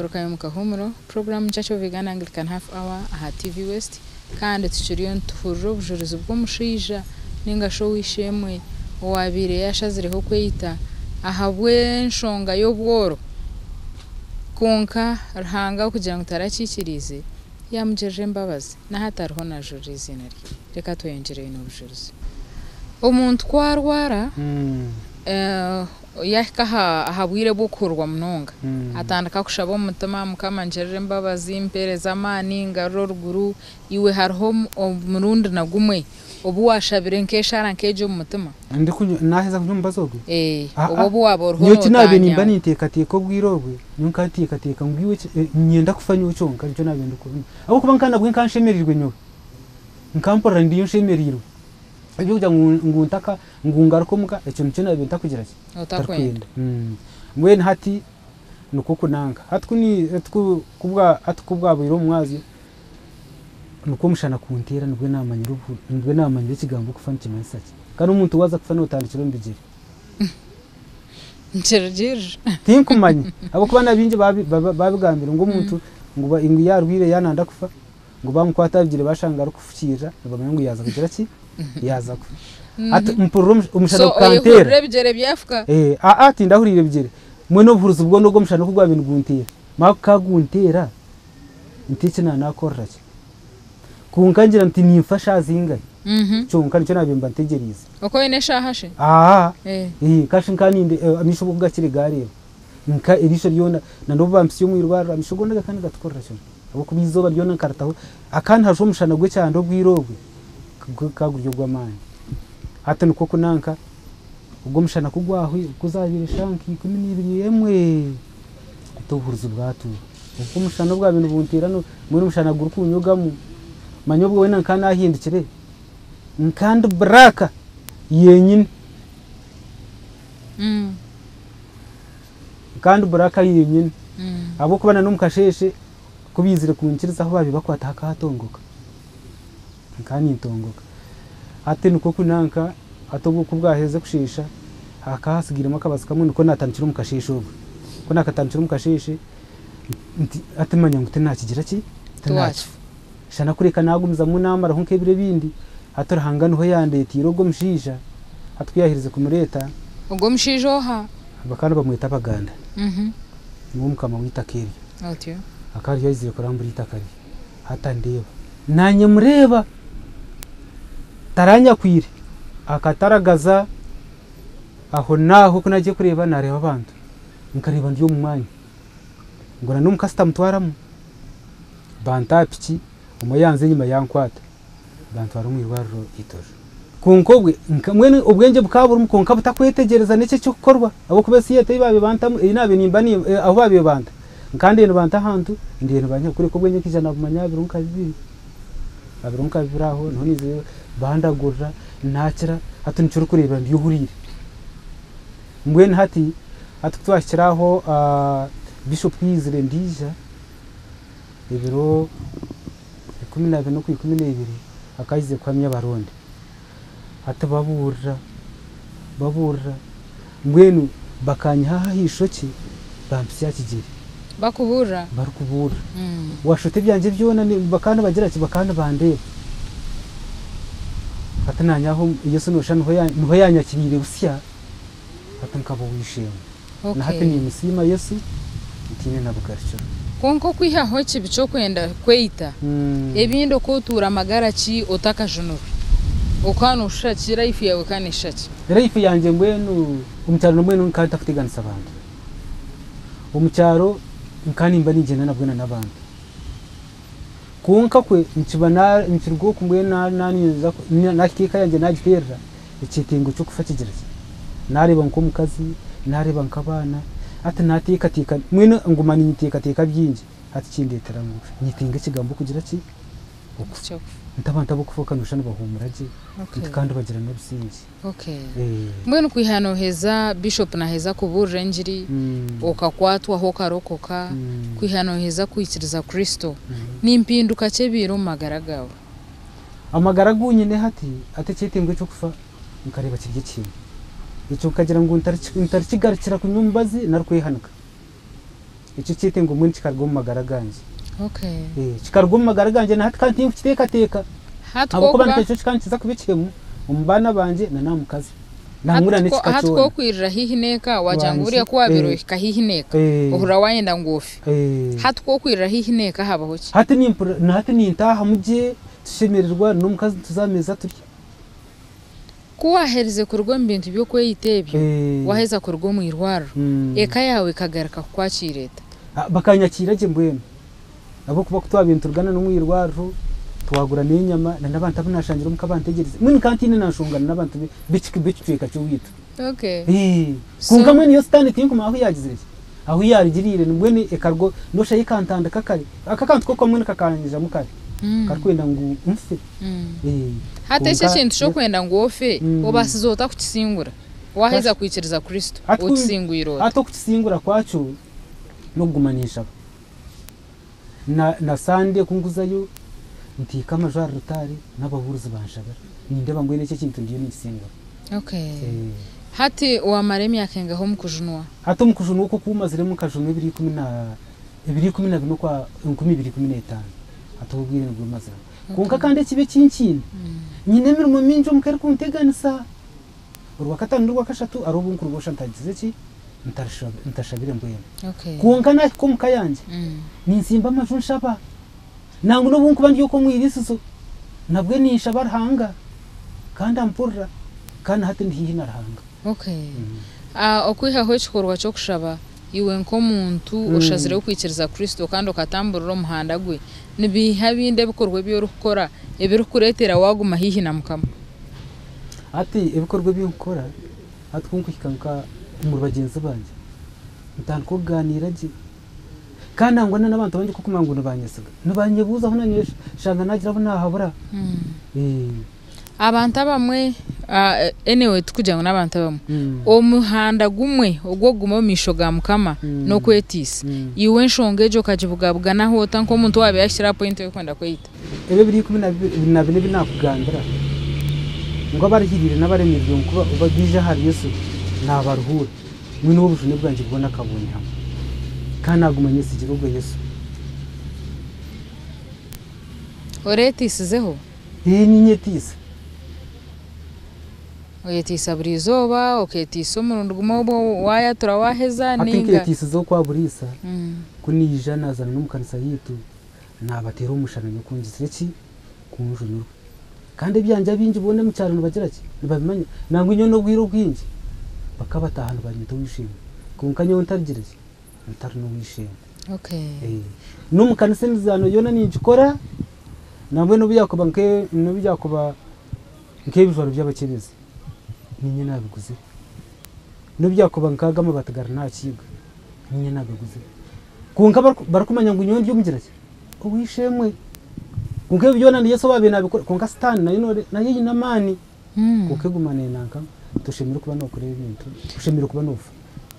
Twagarukayo omu kahuumuro, puroguraamu Church of Uganda Anglican Half Hour aha TV West kandi tukiriyo nituhurira obujurizi bw'omushaija ninga shi ow'eishe-emwe owaabaire yaashazireho kweyita ahabw'enshonga y'obworo kwonka Ruhanga okugira ngu tarakiikiriize yaamugirira embabazi na hati ariho naajurira eiziina rye. Reka tweyongyereyo n'obujurizi. Omuntu ku arwara, Yaahika aha bwire bw'okuhurwa munonga, atandika kushaba omu mutima, Mukama ngirira embabazi, mpeereza amaani, ngarura oruguru. Iwe hariho omurundi na gumwe obu waashabire nk'eshaara nk'egyo omu mutima? Naaheza kunywa omubazi ogwo? Ee, oba obu waaba oriho Nyowe eki naabaire nimba nootaanyaho. ninteekateeka obwire obwe, nyowe nkaba nteekateeka ngu iwe niinyenda kufa nyowe kyonka nikyo naabaire ndikubona. Ahabw'okuba nka nabwe nka nshemereirwe nyowe, nka mpurira ndiyo nshemereirwe. Eby'okugira ngu ntaka ngu ngaruke omuka ekyo nikyo naabaire ntakugira ki? Otakwenda. Ntarikwenda. Mbwenu hati nikwo kunanka. Hati ku ni hati ku ku bwa hati ku bwabaire omu mwazyo, nikwo omushana kunteera nibwo naamanyire obu nibwo naamanyire ekigambo okufa nikimanyisa ki. Kandi omuntu waaza kufa nootandikira omu bigyere. Nikirugiirira. Tinkumanya ahabw'okuba na baingi baabi baabigambire ngu omuntu ngu ngu yaarwaire yaananda kufa, Ngu bamukwata aha bigyere bashanga arikufukiirira nibamanya ngu yaaza kugira ki? Yaaza kufa. Hati mpurira omushana So gukanteera. oyehurira ebigyere byafuka? Eh, aa tindahuriire bigyere. Mbwenu obuhurizi bwona ogwo omushana oku gwabaire niguntera, mara ku kagunteera nti eki naanakorera ki? Kwonka ngira nti ninfa shaaha zingahi? Kyonka nikyo naabaire mba ntegyereize. Oku oine eshaaha shi? Aa, eh, kashi nka ninde amaisho obu gakire gaareeba. Nka eriisho ryona, na n'obu bampitsya omu irwariro, amaisho goona gakaba nigatukurira kimwe. Ahabw'okuba eizooba ryona nkaritaho, akaba nihajwa omushana gw'ekyanda obwire obwe, gukaba guri ogw'amaani. Hati nikwo kunanka, ogwo omushana ku gwahwire, ku zaabaire eshaaha nka ikumi n'ibiri emwe, hati obuhurizi bwatuura. Obwo omushana obwabaire nibunteera mbwenu omushana gurikunyogamu, manya obwo weena nkaba naahindukire, nka ndi buraaka yenyine. Kandi buraka yenyine ahabw'okuba na n'omu kasheeshe ku baizire kunkiriza ahu baabaire bakwata hakahatongoka nkaba nintongoka. Hati nikwo kunanka hati obwo ku bwaherize kusheesha hakaba hatsigairemu akabazi kamwe nikwo naatandikire omu kasheeshe obwo. Ku naakatandikire omu kasheeshe nti hati manya ngu tinakigira ki, tinakifa. Shana kureka naagumizamu naamaraho nk'ebiro ebindi, hati Ruhanga niho yandeeteire ogwo mushaija, hati ku yaaherize kumureeta. Ogwo mushaija oha? Bakaba nibamweta Abaganda. Niwe mukama w'eitaka eryo. Otyo. Akaba ariyo aizire kurambura eitaka rye. Hati andeeba. Naanye mureeba. Taranyakwire. Akataragaza ahonaaho ku naagiye kureeba, naareeba abantu. Nkareeba ndi omu mwanya. Ngu na n'omukazi tamutwaramu. Banta aha piki, omwe yanza enyima yankwata, bantwara omu irwariro Itorero. Kwonka obwe, mbwenu obwengye bukaba burimu kwonka butakwetegyereza n'eki ekirikukorwa ahabw'okuba ensi yaitu ei baabaire bantamu, ei naabaire nimba ni, ahu baabaire banta, nkaba ndiyo nibanta ahantu, ndiyo nibanyiha kureka obwengye nkaija naabumanya aha biro nka bibiri, aha biro nka bibiri aho niho naizire bandagurira, naakira, hati nikyo orikureebera ndi ohuriire. Mbwenu hati, hati ku twahikire aho Bishop ku yaizire ndiija, ebiro 14 okwa 12 akaba aizire kuhamya abaronde. Hati babuurira, babuurira, mbwenu bakanyiha aha ishokye bampitsya aha kigyere. Bakubuurira? Barikubuurira. Waashusha oti ebyangye byona bakaba nibagira ki, bakaba nibandeeba. Hati naanye aho Yesu nooshusha niho yaanyakiriire busya, hati nkaba ow'eishe-emwe. Na hati niimusiima Yesu ntaine na bugarukiro. Kwonka okwihaho ekibi ky'okwenda kweita, ebindi oku otuura magara ki otakajunirwe? Okaba nooshusha ki? Life yaawe ekaba neeshusha ki? Life yangye mbwenu omu kyaro mbwenu nkaba ntakuteganisa bantu. Omu kyaro nkaba nimba ningyenda na bwena n'abantu. Kwonka kwe nikiba nikiruga oku mbwenu nahika eka yangye nagiteerera, ekyetengo ky'okufa kigira ki? Naareeba nk'omukazi, naareeba nk'abaana, hati naateekateeka, mbwenu nguma ninteekateeka bingi, hati kindeetera ngu nyetenga ekigambo kugira ki? Okufa. Nti abantu ab'okufa nooshusha nibahuumura gye, nti kandi bagira n'obusingye. Okay. Mbwenu kwiha nooheza Bishop naaheza kubuurira engiri, okakwatwaho okarokoka, kwiha nooheza kwikiriza Kristo, ni mpinduka ki ebaire omu magara gaawe? Amagara agu nyine hati, hati ekyetengo eky'okufa nkareeba kiri ekihemu. Ekyo nkagira ngu ntarikigarukira kunywa omubazi nari kwehanika. Ekyo ekyetengo mbwenu kikaruga omu magara gangye. Kikaruga omu magara gangye na hati kandi tinkukiteekateeka. Ahabw'okuba nikyo kikaba nikiza kuba ekihemu omu baana bangye na n'aha mukazi. Nangwa n'ekika Hati ku kyona. okwirira haihi n'eka waagira ngu buriya ku waabaire ohika haihi n'eka ohurira waayenda ngu ofe. Hati ku okwirira haihi n'eka habaho ki? Hati nimpurira, na hati nintaahamu gye tushemererwa n'omukazi nituza aha meeza turya. Ku waaherize kuruga omu bintu by'okweyita ebyo, waaheza kuruga omu irwariro, eka yaawe ekagaruka kukwakiira eta? Bakanyakiira gye mbwenu ahabw'okuba ku twabaire niturugana n'omu irwariro twagura n'enyama na n'abantu abu naashangire omuka bantegyereize. Mbwenu nkaba ntaine na nshonga n'abantu b'ekicweka ky'owaitu. Kwonka mbwenu yo sitaane tinkumanya ahu yaagizire ki, ahu yaarugiriire mbwenu ekaruga nooshusha yo ekantandika kare. Aka akantu ko kamwe nikakanyijamu kare karikwenda ngu nfe. Hati eki ekintu ky'okwenda ngu ofe obaasize ota kukisingura? Waaheza kwikiriza Kristo, okisingwire ota? Hati okukisingura kwakyo n'okuguma ninshaba. Na Sande ku nkuzayo nteeka amaju aha rutaari n'ababuurizi banshabira. Nindeeba mbwenu eki ekintu ndiyo ninkisingura. Hati waamara emyaka engahi omu kujunwa? Hati omu kujunwa oku oku maziremu nkajunwa ebiro ikumi na ebiro 14 okwa 2015. Hati obwo obwire nibwo maziremu. Kwonka kandi ekibi eki nkiine, nyine emirimo mingi omuka erikunteganisa. Orwakataano n'orwakashatu hariho obu nkurubosha ntagize ki, ntashabire mbwenu. Kwonka naahika omuka yangye, nintsimba amaju nshaba. Nangwa n'obu nkuba ndi okwo omu iriisizo, nabwe ninshaba Ruhanga kandi ampurira kandi na hati ndi haihi na Ruhanga. Okwihaho ekikorwa ky'okushaba, iwe nk'omuntu oshazireho kwikiriza Kristo kandi okatamburira omu muhanda gwe, ni biiha ebindi ebikorwa ebi orikukora ebirikukureetera waaguma haihi na Mukama? Hati ebikorwa ebi nkukora, hati ku nkuhika nka omuri bagyenzi bangye, ntandika okugaaniira gye. Kandi nangwa n'abantu abandi ku orikumanya ngu nibanyesiga, nibanyebuuzaho naanye shanga naagira abu naahabura. Abantu abamwe, anyway tikugira ngu n'abantu abamwe, omuhanda gumwe ogw'okuguma omu maisho ga Mukama n'okwetiisa. Iwe enshonga egyo okagibugabuganaho ota nk'omuntu owaabaire ahikire aha point y'okwenda kweyita? Ebi ebiro 14 ebi naakugambira, ngu abarihiriire n'abaremereirwe ngu ku baija ahari Yesu naabaruhuura, mbwenu obujune bwangye bwona akabunyihamu. Kandi naaguma nyesigire ogwo Yesu. Oreetiisizeho? Ee, niinyetiisa. Oyetiisa buri izooba, okeetiisa omurundi gumwe obu waayatura waaheza Hati nainga? nkeetiisiza okwa buriisa, ku naija naazana n'omu kanisa yaitu, naabateera omushana nyowe ku ngizire ki? Ku njunirwe. Kandi ebyangye abaingi boona omu kyaro nibagira ki? Nibabimanya. Nangwa nyowe n'obwire obwingi bakabataaha nibanyeta ow'eishe-emwe. Kwonka nyowe ntarigira ki? Ntari n'ow'eishe-emwe. N'omu kanisa emizaano yoona ningikora, nambwenu n'obu yaakuba n'obu yaakuba nk'ebijwaro by'abakyebezi, niinye naabiguzire. N'obu yaakuba nk'ago amabaati gari n'aha kiiga, niinye naagaguzire. Kwonka barikumanya ngu nyowe ndi omugira ki? Ow'eishe-emwe. Kwonka ebyo byona ni Yesu owaabaire naabikora. Kwonka Sitaane nayo nayo eine amaani. Kwonka eguma neenanka toshemereire kuba nookora ebintu, oshemereire kuba noofa.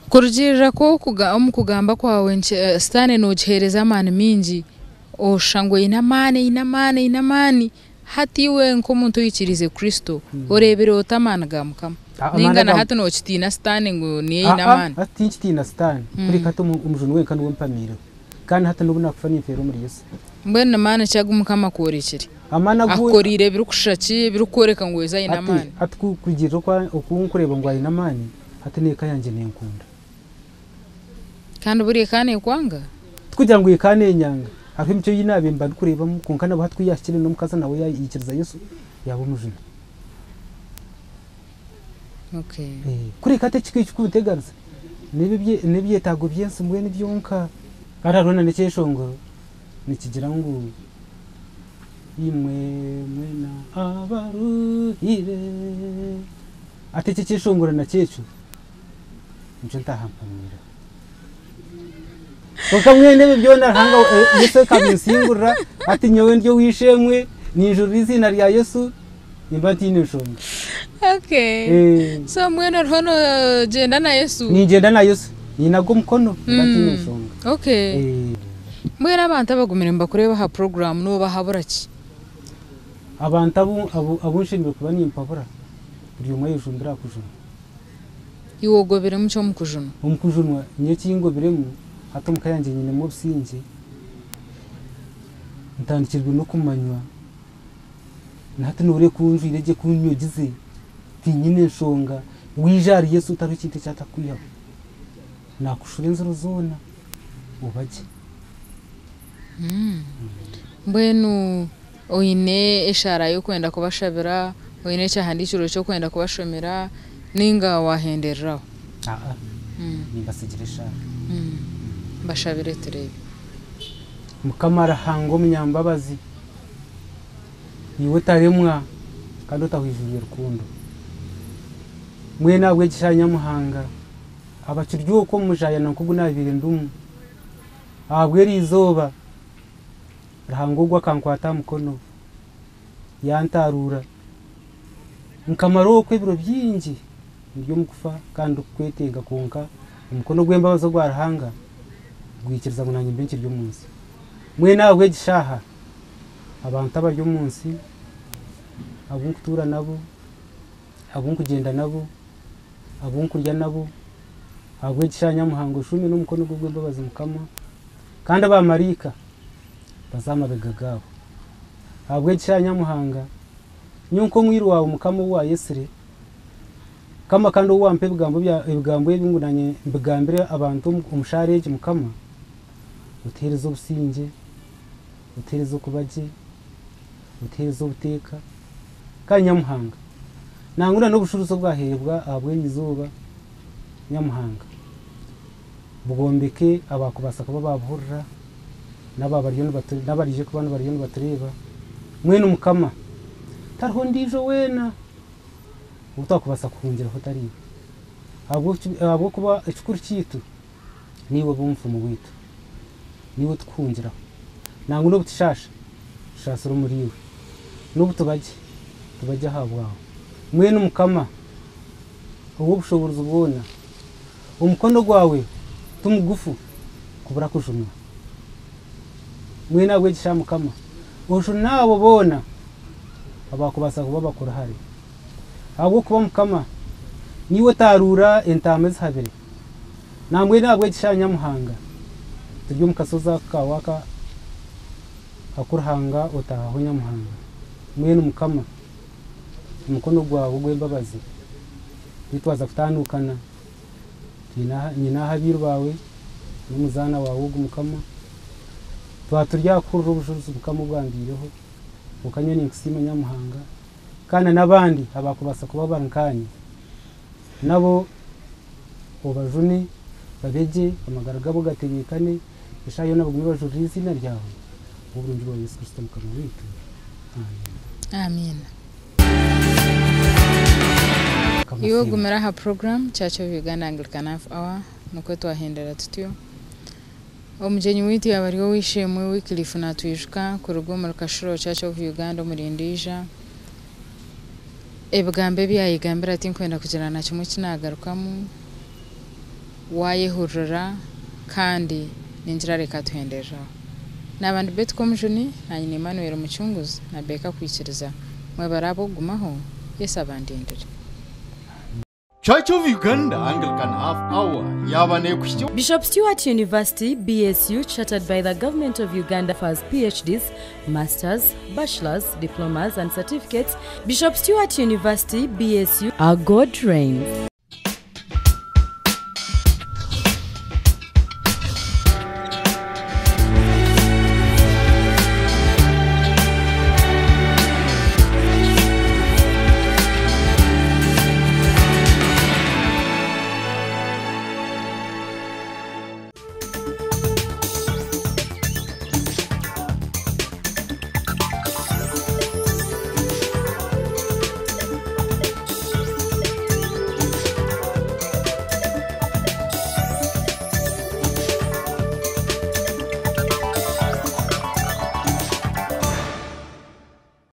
Kurugiirira ku omu kugamba kwawe Sitaane noogiheereza amaani maingi, oshusha ngu eine amaani, eine amaani, eine amaani. Hati iwe nk'omuntu oikiriize Kristo, oreebire ota amaani ga Mukama? Nainga na hati nookitiina Sitaane ngu niyo eine amaani? Hati tinkitiina Sitaane, kureka hati Omujuni wenka niwe mpamiireho. Kandi hati n'obu naakufa ninfeera omuri Yesu. Mbwenu ni maani ki agu Mukama akworekire? Amaani agu. Akukoriire ebirikushusha ki ebirikworeka ngu Yesu aine Hati, amaani? hati ku kurugiirira oku oku nkureeba ngu aine amaani, hati n'eka yangye nenkunda. Kandi buri eka neekwanga? Tikugira ngu eka nenyanga, hariho emicwe ei naabaire mba ndikureebamu kwonka nabwo hati ku yaahikire n'omukazi nawe yaikiriza Yesu yaaba omujuni. Okay. Kureka hati ekikunteganisa n'ebyetaago by'ensi mbwenu byonka. Kandi hariho na n'ekyeshongoro nikigira ngu imwe mwena abaruhire. Hati eki ekyeshongoro nakyo ekyo nikyo ntaahampamiireho. Kwonka mbwenu ebyo byona Ruhanga Yesu akabinsingurira, hati nyowe ndi ow'eishe-emwe, ninjurira eiziina rya Yesu, nimba ntaine nshonga. Okay. So mbwenu oriho noogyenda na Yesu? Ningyenda na Yesu, nyine agu omukono, nimba ntaine nshonga. Okay. Mbwenu abantu abagumire nibakureeba aha puroguraamu noobahabura ki? Abantu abu nshemereire kuba nimpabura, buri omwe ayejumbire aha kujunwa. Iwe ogobiremu ki omu kujunwa? Omu kujunwa, nyowe eki ngobiremu. Hati omuka yangye nyinemu obusingye, ntandikirwe n'okumanywa, na hati nooreeba ku njwaire gye ku nyogize, tinyine nshonga, waija ahari Yesu tariho ekintu eki atakwihaho. Naakushura enziro zoona oba gye. Mbwenu oine eshaara y'okwenda kubashabira, oine ekyahandiikirwe ky'okwenda kubashomera ninga wahenderera aho? Aa, nimbatsigira eshaara. Bashabire tureebe. Mukama Ruhanga omunyambabazi, niiwe otaremwa kandi otahwijurire rukundo. Mbwenu ahabw'ekisha Nyamuhanga, abakiri okwo omu mujayana nk'ogu naabaire ndimu, ahabw'eri izooba Ruhanga ogwo akankwata aha mukono yantaaruura, nkamara okwo ebiro bingi ndi omu kufa kandi ndikukwetenga kwonka omukono gw'embabazi ogwa Ruhanga gwikiriza ngu naanye mbe nkiri omu nsi. Mbwenu ahabw'egi shaaha, abantu abari omu nsi abu nkutuura nabo, abu nkugyenda nabo, abu nkurya nabo, ahabw'egi shaaha Nyamuhanga oshuume n'omukono gwe gw'embabazi Mukama, kandi abaamaraika baze aha mabega gaabo. Ahabw'egi shaaha Nyamuhanga, nyowe nk'omwiru waawe Mukama ou waayetsire, Mukama kandi ou wampa ebigambo bya ebigambo ebi ngu naanye mbigambire abantu omu shaara egi Mukama, otuheereze obusingye, otuheereze okuba gye, otuheereze obuteeka. Kandi Nyamuhanga, nangwa na n'obushuruzi obwaheebwa ahabw'eri izooba, Nyamuhanga, bwombeke abaakubaasa kuba baabuhurira n'aba bariyo nibatu n'abaraije kuba bariyo nibatureeba. Mbwenu Mukama, tariho ondiijo weena ou twakubaasa kuhungiraho otari iwe. Ahabw'okuba ekikuru kyaitu niiwe oba omufumu waitu, niiwe tukuhungiraho. Nangwa n'obu tushaasha, tushaasire omuriiwe, n'obu tuba gye, tuba gye ahabwawe. Mbwenu Mukama ow'obushoboorozi bwona, omukono gwawe ti mugufu kubura kujunwa. Mbwenu ahabw'egi shaaha Mukama, ojune abo boona abaakubaasa kuba bakuri hare. Ahabw'okuba Mukama, niiwe otaaruura entaama ezihabire. Nambwenu ahabw'egi shaaha Nyamuhanga, turi omu kasozi aka kaawe aka aku Ruhanga otaahaho Nyamuhanga. Mbwenu Mukama, omukono gwawe ogw'embabazi, titwaza kutaanuukana, twine aha, nyine aha abairu baawe n'omuzaana waawe ogu Mukama. Twaba turi aha kuhurira obujurizi Mukama obwambaireho, kwonka nyowe ninkusiima Nyamuhanga, kandi n'abandi abaakubaasa kuba bari nkaanye, nabo obajune, babe gye, amagara gaabo gatebeekane, eshaaha yoona bagume bajurire eiziina ryawe, ahabw'oburungi bwawe Yesu Kristo Mukama waitu. Amiina. Amiina. Mukama Iwe asiimwe. ogumire aha program Church of Uganda Anglican Half Hour nikwo twahendera tutyo. Omugyenyi waitu yaaba ari ow'eishe-emwe Wycliffe Natwijuka kuruga omuri Kashuro Church of Uganda omuri Ndiija. Ebigambo ebi yaayegambira tinkwenda kugira na kimwe eki naagarukamu, waayehurira kandi ningira reka tuhenderere aho. Naaba ndi Betty Komujuni, naanye ni Emmanuel Mucunguzi na Baker Kwikiriza. Mwebare ahabw'okugumaho, Yesu abandindire. Church of Uganda Anglican Half Hour yaaba neekuhitsya. Bishop Stuart University, BSU, chartered by the Government of Uganda offers PhDs, Masters, Bachelors, Diplomas and Certificates. Bishop Stuart University, BSU, our God reigns.